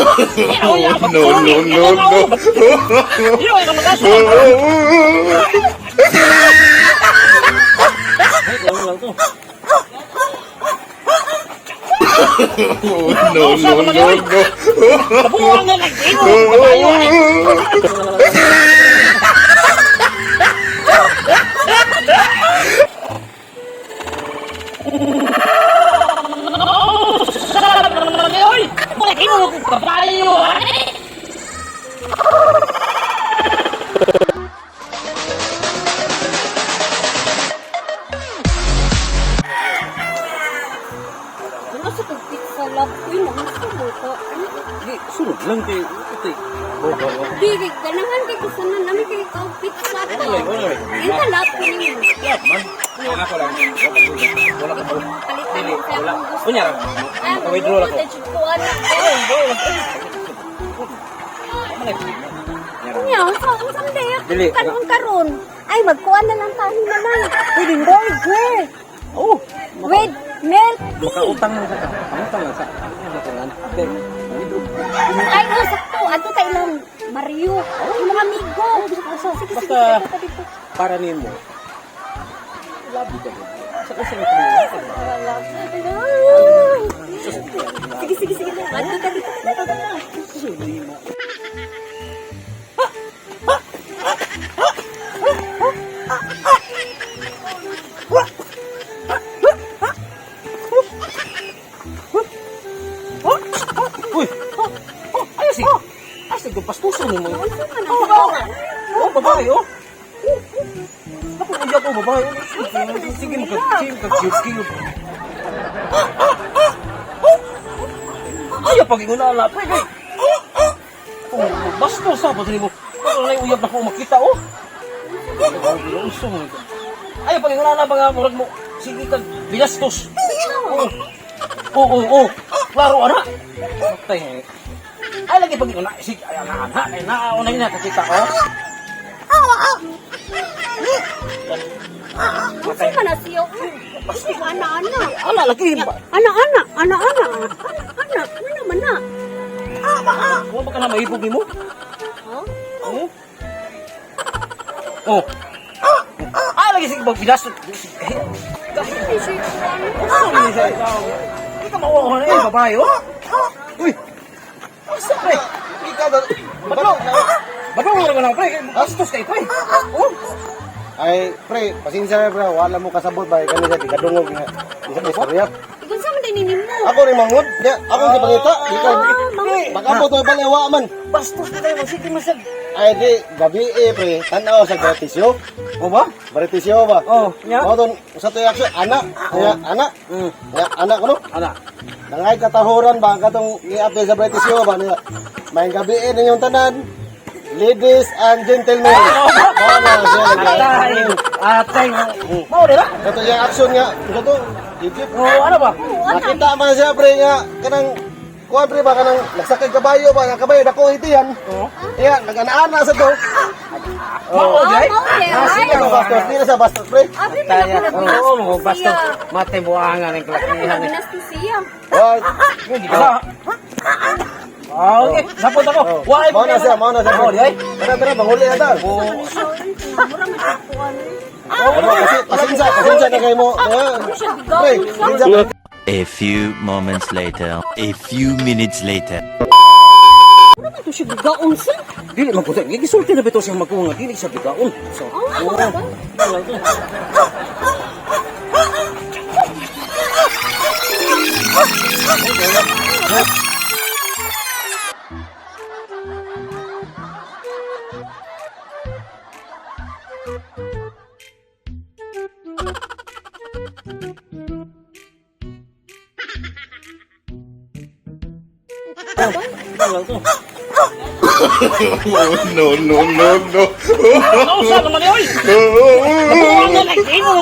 No, no, no, no. No, no, no, no. Ano sa kong pizza love ko yun? Ano sa buko? Di, sunod lang kay ito. Di, ganahan kay kusunan namin kay ikaw pizza to. Wala, wala. Yung ka love ko ninyo. Yeah, man. Ang ako lang. Wala ka wala. Palitan Dili, mo sa wala. akong gusto. Kunya ra. Ay, Withdraw ako. magluto ko anak. Kunya, unsa unsa man day? Dili. Karon karon. Ay, magkuan na lang tayo na lang. Burger. Oh, With milk tea. makautang lang sa Pangutang lang sa. Ang sa Ay, no, sakto. Ato tayo lang. Mario. Yung mga amigo. Sige, sige, Basta- ato ta dito. Para nimo. Labi ka. Sa kasi nga Sige, sige, sige. Ato ta dito. Ato ta dito. Uy. Oh, ayos eh. Ayos eh, pastuso nimo. Unsa man ang babae? Oh, babae oh. Ako uyab oh, babae. Sige mo ka, sige ka, cute cute. Ay, pag ingon na pre kay. Oh, bastos sa pa nimo. Wala na uyab na ko makita oh. Unsa man ito? Ay, pag ingon na ba nga murag mo sige ka binastos. Oh. Oh, oh, oh. Klaro ana. Patay. Ay lagi pag ingon na sige ay ana ana ay naunay na kakita oh. Unsa man na siya? Unsa ana ana? Ala lagi ba? Ana ana ana ana ana ana man na. Wa ba ka na mahibog nimo? Ha? Oh. Oh. Ah, lagi sige bag bilas. Ay, siya ano? Di ka mauwa na eh, babae oh. Uy. Asa pre? Ikaw ba? Badlo. Badlo mo na pre. Bastos kay pre. Oh. Ay, pre, pasensya na pre, wala mo kasabot ba kani sa kadungog nga. Isa pa istorya. Ikaw sa man din mo. Ako rin mangod, nya, ako si pangita, ikaw. Ah, mangod. Makabot mo bale wa man. Bastos na tayo, sige masag. Ay di, gabi eh pre, tan-aw sa Gratisyo. O ba? Gratisyo ba? Oh, nya. Mao ton sa to action ana, nya, ana. Nya, ana kuno. Ana. Nangay katahuran ba katong ni-apply sa Gratisyo ba niya. May gabi eh ninyong tanan. Ladies and gentlemen. Mao na siya. Atay. Atay. Mao dira. Kato yung action nga, kato, Egypt. Oh, ano ba? Nakita man siya pre nga kanang kuan pre ba kanang nagsakay kabayo ba nga kabayo dako iti yan. Oo. Iya, nag-ana-ana sa to. Mao Ah, di. mao di Ah, ay. sige na bastos, di na sa bastos pre. Abi man ako Oo, nag mo bastos. Matay buangan ang Abi man kalakihan. ako siya. Oh, Hindi ka. Ah, okay. Sapot ako. Wala mao na siya, mao na siya. Mao di ay. Tara, tara, manghuli na ta. Ano siya? Mura man ako ano. Ano, kasi pasensya, pasensya na kayo mo. Ah, Pre, pasensya. A few moments later, a few minutes later. Mura man to siya bigaon siya. Dili man ko gisulti na bitaw siya magkuha nga dili siya bigaon. So, Ah, oo. mao ba? No, no, no, no. Nausa naman oy. Nabuang na nag-imo.